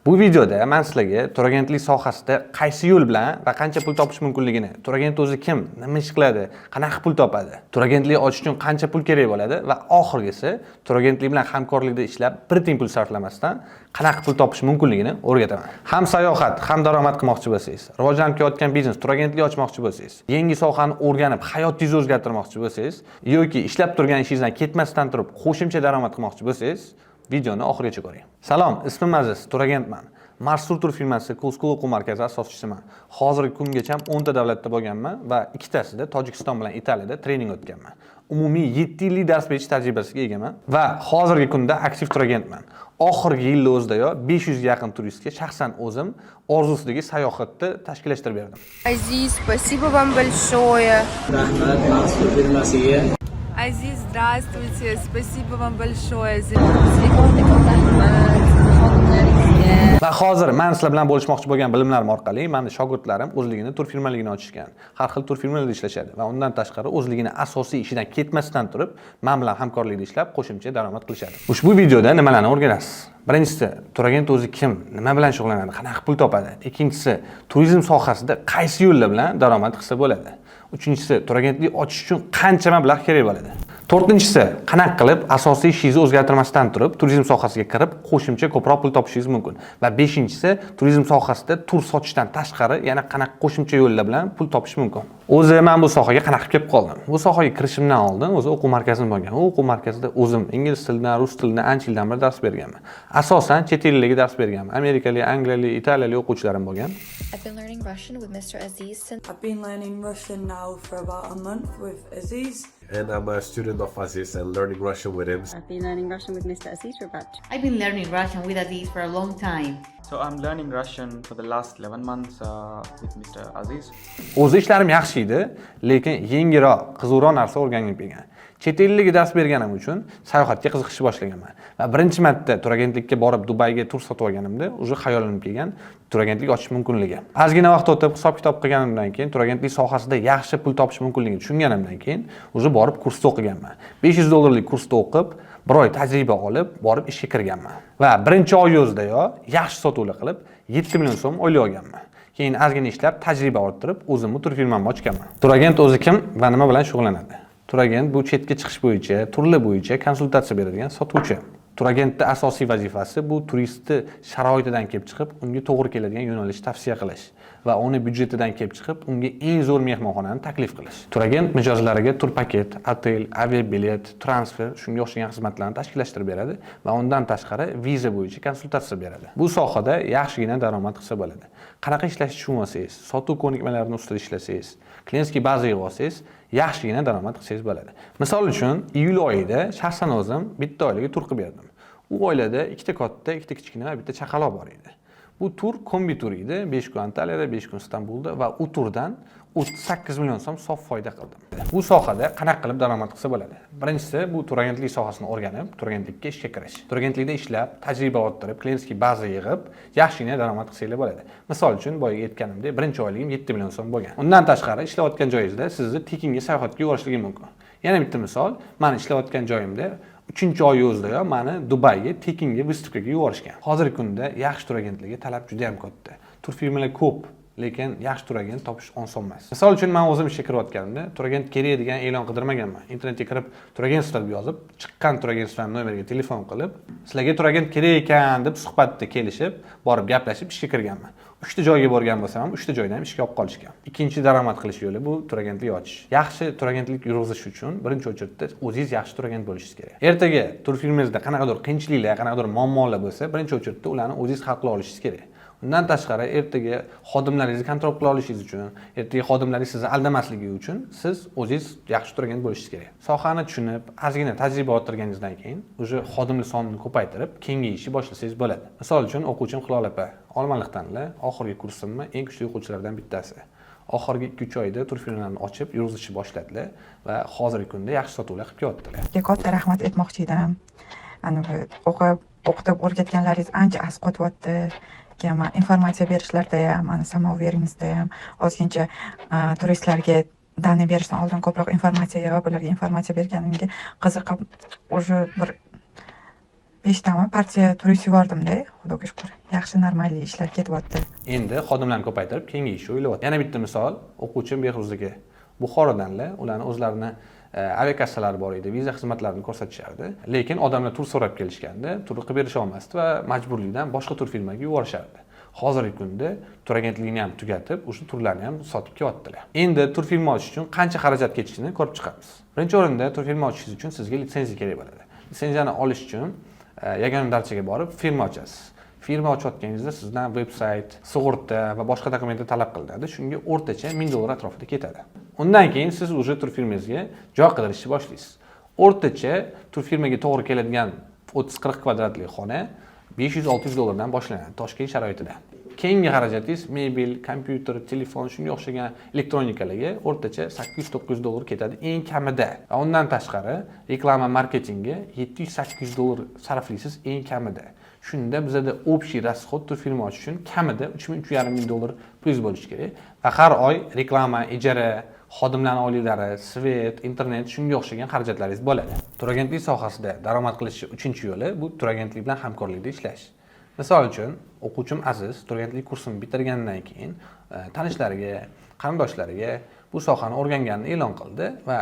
Bu videoda men sizlarga turagentlik sohasida qaysi yo'l bilan va qancha pul topish mumkinligini, turagent o'zi kim, nima ish qiladi, qanaqa pul topadi, turagentlik ochish uchun qancha pul kerak bo'ladi va oxirgisi, turagentlik bilan hamkorlikda ishlab, bir tiyin pul sarflamasdan qanaqa pul topish mumkinligini o'rgataman. Ham sayohat, ham daromad qilmoqchi bo'lsangiz, rivojlanib kelayotgan biznes, turagentlik ochmoqchi bo'lsangiz, yangi sohani o'rganib, hayotingizni o'zgartirmoqchi bo'lsangiz yoki ishlab turgan ishingizdan ketmasdan turib qo'shimcha daromad qilmoqchi bo'lsangiz, videoni oxirigacha ko'ring. Salom, ismim Aziz, turagentman. Marsur Tur firmasi Cool School o'quv markazi asoschisiman. Hozirgi kungacha 10 ta davlatda bo'lganman va ikkitasida, Tojikiston bilan Italiyada trening o'tganman. Umumiy 7 yillik dars berish tajribasiga egaman va hozirgi kunda aktiv turagentman. Oxirgi yilni o'zidayoq 500 ga yaqin turistga shaxsan o'zim orzusidagi sayohatni tashkillashtirib berdim. Aziz, спасибо вам большое. Rahmat Mansur firmasiga. Aziz, здравствуйте. Спасибо вам большое за Sizga katta rahmat, sizni xodimlaringizga. Va hozir men sizlar bilan bo'lishmoqchi bo'lgan bilimlarim orqali mani shogirdlarim o'zligini tur firmaligini ochishgan. Har xil tur firmalarda ishlashadi va undan tashqari o'zligini asosiy ishidan ketmasdan turib, men bilan hamkorlikda ishlab, qo'shimcha daromad qilishadi. Ushbu videoda nimalarni o'rganasiz? Birinchisi, turagent o'zi kim, nima bilan shug'ullanadi, qanaqa pul topadi? Ikkinchisi, turizm sohasida qaysi yo'llar bilan daromad qilsa bo'ladi? Uchinchisi, turagentlik ochish uchun qancha mablag' kerak bo'ladi? To'rtinchisi, qanaqa qilib asosiy ishingizni o'zgartirmasdan turib turizm sohasiga kirib, qo'shimcha ko'proq pul topishingiz mumkin? Va beshinchisi, turizm sohasida tur sotishdan tashqari yana qanaqa qo'shimcha yo'llar bilan pul topish mumkin? O'zi men bu sohaga qanaqa qilib kelib qoldim? Bu sohaga kirishimdan oldin o'zi o'quv markazim bo'lgan. U o'quv markazida o'zim ingliz tilidan, rus tilidan ancha yildan beri dars berganman. Asosan chet elliklarga dars berganman. Amerikalik, angliyalik, italiyalik o'quvchilarim bo'lgan. I've been learning Russian with Mr. Aziz since I've been learning Russian now for about a month with Aziz. And I'm a student of Aziz and learning Russian with him. I've been learning Russian with Mr. Aziz for about I've been learning Russian with Aziz for a long time. So I'm learning Russian for the last 11 months with Mr. Aziz. O'zi ishlarim yaxshi edi, lekin yengilroq, qiziqroq narsa o'rgangim kelgan. Chet ellikka dars berganim uchun sayohatga qiziqishni boshlaganman. Va birinchi marta turagentlikka borib, Dubayga tur sotib olganimda уже xayolimga kelgan turagentlik ochish mumkinligi. Ozgina vaqt o'tib, hisob kitob qilganimdan keyin, turagentlik sohasida yaxshi pul topish mumkinligini tushunganimdan keyin уже borib kursda o'qiganman. 500 dollarlik kursda o'qib, bir oy tajriba olib, borib ishga kirganman. Va birinchi oy o'zidayoq yaxshi sotuvlar qilib, 7 million so'm oylik olganman. Keyin ozgina ishlab, tajriba orttirib, o'zimni tur firmamni ochganman. Turagent o'zi kim va nima bilan shug'ullanadi? Turagent bu chetga chiqish bo'yicha, turli bo'yicha konsultatsiya beradigan sotuvchi. Turagentni asosiy vazifasi bu turistni sharoitidan kelib chiqib, unga to'g'ri keladigan yo'nalish tavsiya qilish va uni byudjetidan kelib chiqib, unga eng zo'r mehmonxonani taklif qilish. Turagent mijozlariga tur paket, otel, aviabilet, transfer, shunga o'xshagan xizmatlarni tashkillashtirib beradi va undan tashqari viza bo'yicha konsultatsiya beradi. Bu sohada yaxshigina daromad qilsa bo'ladi. Qanaqa ishlashni tushunmasangiz, sotuv ko'nikmalarini ustida ishlasangiz, клиентский baza yig'ib olsangiz, yaxshigina daromad qilsangiz bo'ladi. Misol uchun, iyul oyida shaxsan o'zim bitta oilaga tur qilib berdim. U oilada ikkita katta, ikkita kichkina va bitta chaqaloq bor edi. Bu tur kombi tur edi. 5 kun Antaliyada, 5 kun Istanbulda va u turdan 38 million so'm sof foyda qildim. Bu sohada qanaqa qilib daromad qilsa bo'ladi? Birinchisi, bu turagentlik sohasini o'rganib, turagentlikka ishga kirish. Turagentlikda ishlab, tajriba orttirib, клиентский baza yig'ib, yaxshigina daromad qilsanglar bo'ladi. Misol uchun, boyagi aytganimdek, birinchi oyligim 7 million so'm bo'lgan. Undan tashqari, ishlayotgan joyingizda sizni tekinga sayohatga yuborishligi mumkin. Yana bitta misol, men ishlayotgan joyimda uchinchi oy o'zidayoq mani Dubayga tekinga выставка ga yuborishgan. Hozirgi kunda yaxshi turagentlarga talab juda ham katta. Tur firmalar ko'p, lekin yaxshi turagent topish oson emas. Misol uchun, men o'zim ishga kirayotganimda turagent kerak degan e'lon qidirmaganman. Internetga kirib, turagentство deb yozib, chiqqan turagentствoni nomeriga telefon qilib, "Sizlarga turagent kerak ekan" deb suhbatda kelishib, borib gaplashib ishga kirganman. Uchta joyga borgan bo'lsam ham, uchta joydan ham ishga olib qolishgan. Ikkinchi daromad qilish yo'li bu turagentlik ochish. Yaxshi turagentlik yurg'izish uchun birinchi очередь da o'zingiz yaxshi turagent bo'lishingiz kerak. Ertaga tur firmangizda qanaqadir qiyinchiliklar, qanaqadir muammolar bo'lsa, birinchi очередь da ularni o'zingiz hal qila olishingiz kerak. Undan tashqari, ertaga xodimlaringizni kontrol qila olishingiz uchun, ertaga xodimlaringiz sizni aldamasligi uchun siz o'zingiz yaxshi turagent bo'lishingiz kerak. Sohani tushunib, ozgina tajriba orttirganingizdan keyin уже xodimlar sonini ko'paytirib, kengayishni boshlasangiz bo'ladi. Misol uchun, o'quvchim Hilol opa Olmaliqdanlar, oxirgi kursimni eng kuchli o'quvchilardan bittasi. Oxirgi 2-3 oyda tur firmalarini ochib, yurg'izishni boshladilar va hozirgi kunda yaxshi sotuvlar qilib kelyaptilar. Sizga katta rahmat aytmoqchi edim. Anavi o'qib, o'qitib o'rgatganlaringiz ancha asqotyapti. Keyin man informatsiya berishlarda ham, mana самоуверенность da ham ozgincha turistlarga данные berishdan oldin ko'proq informatsiya yig'ib, ularga informatsiya berganimga qiziqib, уже bir Beshtami partiya turist yubordimda, xudoga shukur, yaxshi, нормальный ishlar ketyapti. Endi xodimlarni ko'paytirib, kengayishni o'ylayapti. Yana bitta misol: o'quvchim Behruz aka, Buxorodanlar. Ularni o'zlarini aviakassalari bor edi, viza xizmatlarini ko'rsatishardi, lekin odamlar tur so'rab kelishganda tur qilib berisha olmasdi va majburlikdan boshqa tur firmaga yuborishardi. Hozirgi kunda turagentlikni ham tugatib, o'sha turlarni ham sotib kelyaptilar. Endi tur firma ochish uchun qancha xarajat ketishini ko'rib chiqamiz. Birinchi o'rinda, tur firma ochishingiz uchun sizga litsenziya kerak bo'ladi. Litsenziyani olish uchun yagona darchaga borib firma ochasiz. Firma ochayotganingizda sizdan veb sayt, sug'urta va boshqa dokumentlar talab qilinadi. Shunga o'rtacha 1000 dollar atrofida ketadi. Undan keyin siz уже tur firmangizga joy qidirishni boshlaysiz. O'rtacha tur firmaga to'g'ri keladigan 30-40 kvadratli xona 500-600 dollardan boshlanadi Toshkent sharoitida. Keyingi xarajatingiz mebel, kompyuter, telefon, shunga o'xshagan elektronikalarga o'rtacha 800-900 dollar ketadi eng kamida. Va undan tashqari reklama, marketingga 700-800 dollar sarflaysiz eng kamida. Shunda bizada общий расход tur firma ochish uchun kamida 3000-3,5 ming dollar pulingiz bo'lishi kerak. Va har oy reklama, ijara, xodimlarni oyliklari, свет, internet, shunga o'xshagan xarajatlaringiz bo'ladi. Turagentlik sohasida daromad qilishni uchinchi yo'li bu turagentlik bilan hamkorlikda ishlash. Misol uchun, o'quvchim Aziz turagentlik kursini bitirgandan keyin tanishlariga, qarindoshlariga bu sohani o'rganganini e'lon qildi va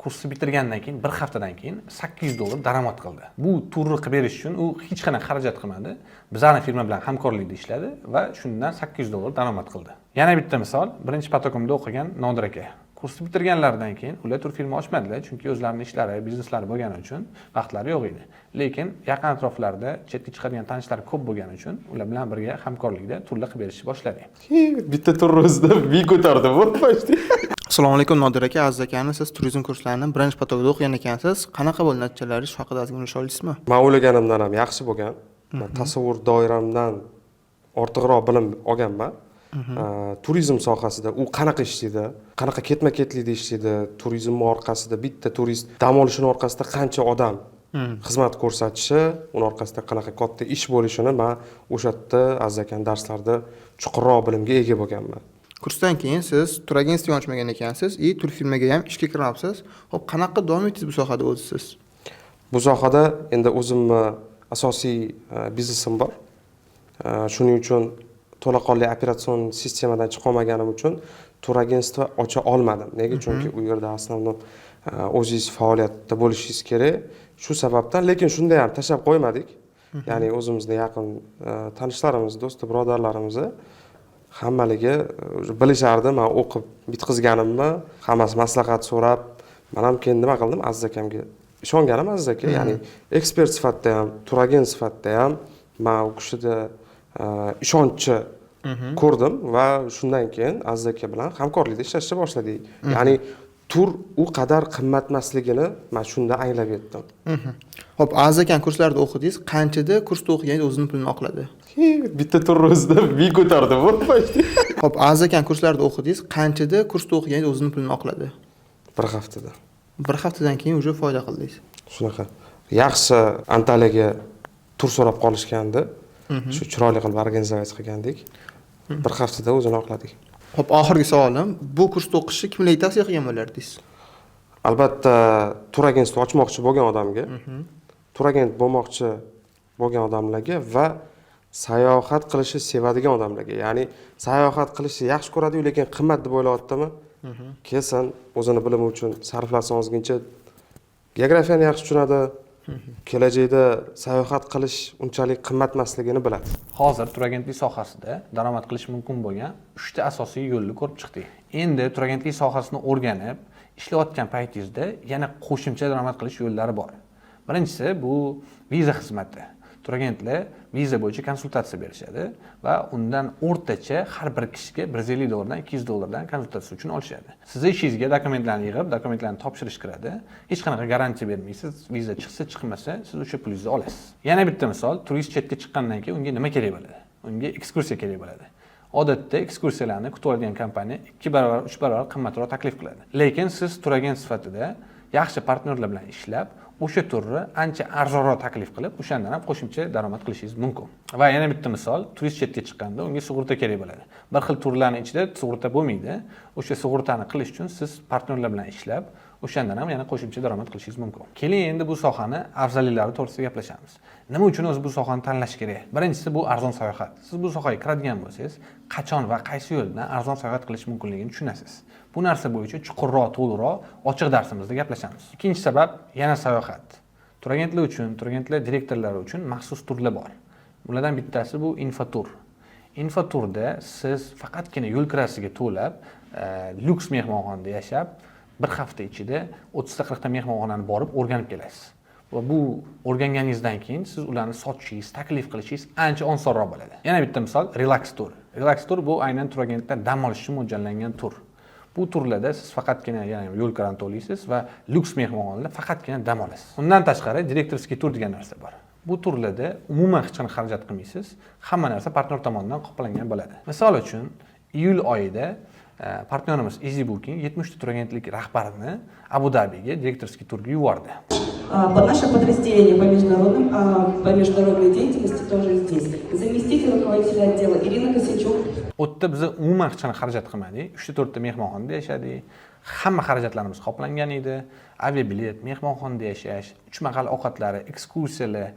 kursni bitirgandan keyin bir haftadan keyin 800 dollar daromad qildi. Bu turni qilib berish uchun u hech qanaqa xarajat qilmadi. Bizani firma bilan hamkorlikda ishladi va shundan 800 dollar daromad qildi. Yana bitta misol: birinchi поток imda o'qigan Nodir aka. Kursni bitirganlaridan keyin ular tur firma ochmadilar, chunki o'zlarini ishlari, bizneslari bo'lgani uchun vaqtlari yo'q edi. Lekin yaqin atroflarda chetga chiqadigan tanishlari ko'p bo'lgani uchun ular bilan birga hamkorlikda turlar qilib berishni boshladik. Bitta turni o'zida ming ko'tardi bu почти. Assalomu alaykum, Nodir aka. Aziz akani siz turizm kurslarini birinchi поток ida o'qigan ekansiz. Qanaqa bo'ldi natijalari, shu haqida ozgina ulasha olasizmi? Man o'ylaganimdan ham yaxshi bo'lgan. Man tasavvur doiramdan ortiqroq bilim olganman. Turizm sohasida u qanaqa ishlaydi, qanaqa ketma ketlikda ishlaydi, turizmni orqasida, bitta turist dam olishini orqasida qancha odam xizmat ko'rsatishi, uni orqasida qanaqa katta ish bo'lishini man o'sha yerda Aziz akani darslarida chuqurroq bilimga ega bo'lganman. Kursdan keyin siz турагентство ochmagan ekansiz и turfirmaga ham ishga kirmabsiz. Ho'p, qanaqa davom etdingiz bu sohada o'zi siz? Bu sohada endi o'zimni asosiy biznesim bor. Shuning uchun to'laqonli operatsion sistemadan chiqolmaganim uchun турагентство ocha olmadim. Nega? Chunki u yerda основном o'zingiz faoliyatda bo'lishingiz kerak. Shu sababdan, lekin shunda ham tashlab qo'ymadik. Ya'ni o'zimizni yaqin tanishlarimiz, do'sti birodarlarimizni hammaligi уже bilishardi man o'qib bitqizganimni. Hammasi maslahat so'rab, man ham keyin nima qildim, Aziz akamga ishonganim. Aziz aka, ya'ni ekspert sifatida ham, turagent sifatida ham man u kishida ishonchni ko'rdim va shundan keyin Aziz aka bilan hamkorlikda ishlashni boshladik. Ya'ni tur u qadar qimmatmasligini man shunda anglab yetdim. Ho'p, Aziz akani kurslarida o'qidingiz. Qanchada kursda o'qiganingiz o'zini pulini oqladi? Bitta turni o'zida ming ko'tardi bu почти. Ho'p, Aziz akani kurslarida o'qidingiz. Qanchada kursda o'qiganingiz o'zini pulini oqladi? Bir haftada. Bir haftadan keyin уже foyda qildingiz. Shunaqa yaxshi. Antaliyaga tur so'rab qolishgandi, shu chiroyli qilib организовать qilgandik, bir haftada o'zini oqladik. Ho'p, oxirgi savolim: bu kursda o'qishni kimlarga tavsiya qilgan bo'lardingiz? Albatta, турагентство ochmoqchi bo'lgan odamga, turagent bo'lmoqchi bo'lgan odamlarga va sayohat qilishni sevadigan odamlarga. Ya'ni sayohat qilishni yaxshi ko'radiyu, lekin qimmat deb o'ylayaptimi, kelsin, o'zini bilimi uchun sarflasin ozgincha, geografiyani yaxshi tushunadi, kelajakda sayohat qilish unchalik qimmatmasligini biladi. Hozir turagentlik sohasida daromad qilish mumkin bo'lgan uchta asosiy yo'lni ko'rib chiqdik. Endi turagentlik sohasini o'rganib ishlayotgan paytingizda yana qo'shimcha daromad qilish yo'llari bor. Birinchisi bu viza xizmati. Turagentlar viza bo'yicha konsultatsiya berishadi va undan o'rtacha har bir kishiga 150 dollardan, 200 dollardan konsultatsiya uchun olishadi. Sizni ishingizga dokumentlarni yig'ib, dokumentlarni topshirish kiradi. Hech qanaqa garantiya bermaysiz, viza chiqsa, chiqmasa, siz o'sha pulingizni olasiz. Yana bitta misol: turist chetga chiqqandan keyin unga nima kerak bo'ladi? Unga ekskursiya kerak bo'ladi. Odatda ekskursiyalarni kutib oladigan kompaniya 2 barobar, 3 barobar qimmatroq taklif qiladi. Lekin siz turagent sifatida yaxshi partnyorlar bilan ishlab, o'sha turni ancha arzonroq taklif qilib, o'shandan ham qo'shimcha daromad qilishingiz mumkin. Va yana bitta misol: turist chetga chiqqanda unga sug'urta kerak bo'ladi. Bir xil turlarni ichida sug'urta bo'lmaydi. O'sha sug'urtani qilish uchun siz partnyorlar bilan ishlab, O'shandan ham yana qo'shimcha daromad qilishingiz mumkin. Keling, endi bu sohani afzalliklari to'g'risida gaplashamiz. Nima uchun o'zi bu sohani tanlash kerak? Birinchisi, bu arzon sayohat. Siz bu sohaga kiradigan bo'lsangiz, qachon va qaysi yo'l bilan arzon sayohat qilish mumkinligini tushunasiz. Bu narsa bo'yicha chuqurroq, to'liqroq ochiq darsimizda gaplashamiz. Ikkinchi sabab yana sayohat. Turagentlar uchun, turagentlar direktorlari uchun maxsus turlar bor. Ulardan bittasi bu infotur. Infoturda siz faqatgina yo'l kirasiga to'lab, lyuks mehmonxonada yashab, bir hafta ichida 30 ta, 40 ta mehmonxonani borib o'rganib kelasiz. Va bu o'rganganingizdan keyin siz ularni sotishingiz, taklif qilishingiz ancha osonroq bo'ladi. Yana bitta misol: relax tur. Relax tur bu aynan turagentlar dam olish uchun mo'ljallangan tur. Bu turlarda siz faqatgina yana yo'l kirani to'laysiz va lyuks mehmonxonada faqatgina dam olasiz. Undan tashqari, директорский tur degan narsa bor. Bu turlarda umuman hech qanaqa xarajat qilmaysiz, hamma narsa partnyor tomonidan qoplangan bo'ladi. Misol uchun, iyul oyida partnyorimiz Easy Booking 70 ta turagentlik rahbarini Abu Dabiga директорский turga yubordi. По наше подразделение по международной деятельности тоже здесь. Заместитель руководителя отдела Ирина Косячук. U yerda biz umuman hech qanaqa xarajat qilmadik, uchta, to'rtta mehmonxonada yashadik, hamma xarajatlarimiz qoplangan edi: aviabilet, mehmonxonada yashash, uch mahal ovqatlari, ekskursiyalar,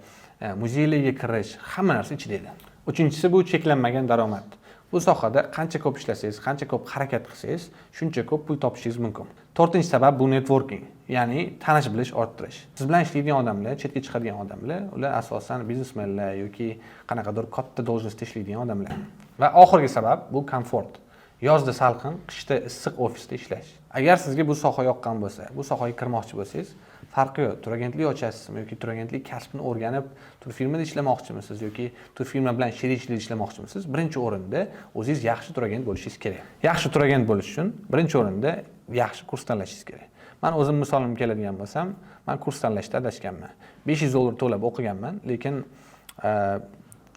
muzeylarga kirish, hamma narsa ichida edi. Uchinchisi, bu cheklanmagan daromad. Bu sohada qancha ko'p ishlasangiz, qancha ko'p harakat qilsangiz, shuncha ko'p pul topishingiz mumkin. To'rtinchi sabab bu networking, ya'ni tanish bilish orttirish. Siz bilan ishlaydigan odamlar, chetga chiqadigan odamlar, ular asosan biznesmenlar yoki qanaqadir katta должность da ishlaydigan odamlar. Va oxirgi sabab bu komfort. Yozda salqin, qishda issiq ofisda ishlash. Agar sizga bu soha yoqqan bo'lsa, bu sohaga kirmoqchi bo'lsangiz, farqi yo'q, turagentlik ochasizmi yoki turagentlik kasbini o'rganib turfirmada ishlamoqchimisiz yoki turfirma bilan sherikchilikda ishlamoqchimisiz, birinchi o'rinda o'zingiz yaxshi turagent bo'lishingiz kerak. Yaxshi turagent bo'lish uchun birinchi o'rinda yaxshi kurs tanlashingiz kerak. Man o'zim misolimga keladigan bo'lsam, man kurs tanlashda adashganman. 500 dollar to'lab o'qiganman, lekin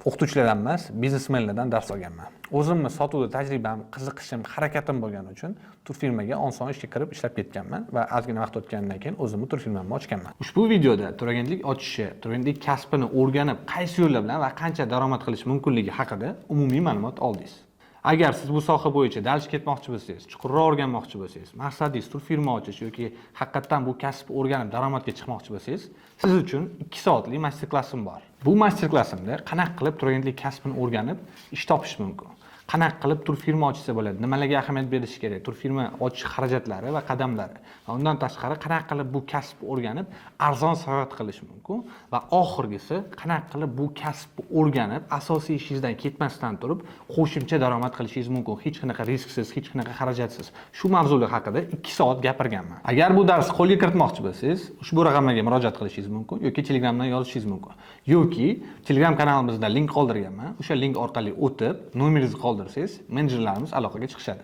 o'qituvchilardan emas, biznesmenlardan dars olganman. O'zimni sotuvda tajribam, qiziqishim, harakatim bo'lgani uchun turfirmaga oson ishga kirib ishlab ketganman va ozgina vaqt o'tganidan keyin o'zimni turfirmamni ochganman. Ushbu videoda turagentlik ochishi, turagentlik kasbini o'rganib, qaysi yo'llar bilan va qancha daromad qilish mumkinligi haqida umumiy ma'lumot oldingiz. Agar siz bu soha bo'yicha дальше ketmoqchi bo'lsangiz, chuqurroq o'rganmoqchi bo'lsangiz, maqsadingiz turfirma ochish yoki haqiqatdan bu kasbni o'rganib daromadga chiqmoqchi bo'lsangiz, siz uchun 2 soatlik master klassim bor. Bu master klassimda qanaqa qilib turagentlik kasbini o'rganib ish topish mumkin, qanaqa qilib turfirma ochsa bo'ladi, nimalarga ahamiyat berish kerak, turfirma ochish xarajatlari va qadamlari va undan tashqari qanaqa qilib bu kasbni o'rganib arzon sayohat qilish mumkin va oxirgisi, qanaqa qilib bu kasbni o'rganib asosiy ishingizdan ketmasdan turib qo'shimcha daromad qilishingiz mumkin, hech qanaqa risksiz, hech qanaqa xarajatsiz. Shu mavzular haqida 2 soat gapirganman. Agar bu darsni qo'lga kiritmoqchi bo'lsangiz, ushbu raqamlarga murojaat qilishingiz mumkin yoki Telegramdan yozishingiz mumkin yoki Telegram kanalimizda link qoldirganman, o'sha link orqali o'tib nomeringizni qoldirsangiz, menejerlarimiz aloqaga chiqishadi.